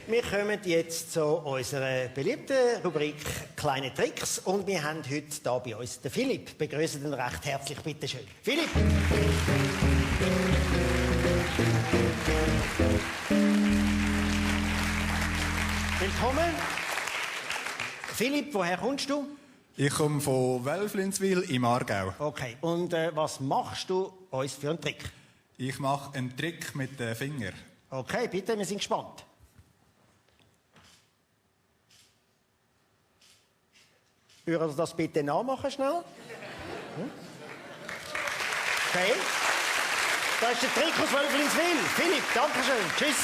Wir kommen jetzt zu unserer beliebten Rubrik «Kleine Tricks» und wir haben heute hier bei uns den Philipp. Begrüßen ihn recht herzlich, bitte schön. Philipp! Willkommen. Philipp, woher kommst du? Ich komme von Welflinswil im Aargau. Okay, und was machst du uns für einen Trick? Ich mache einen Trick mit den Fingern. Okay, bitte, wir sind gespannt. Würden Sie das bitte nachmachen, schnell? Okay. Das ist der Trick aus Welflinswil. Philipp, danke schön. Tschüss.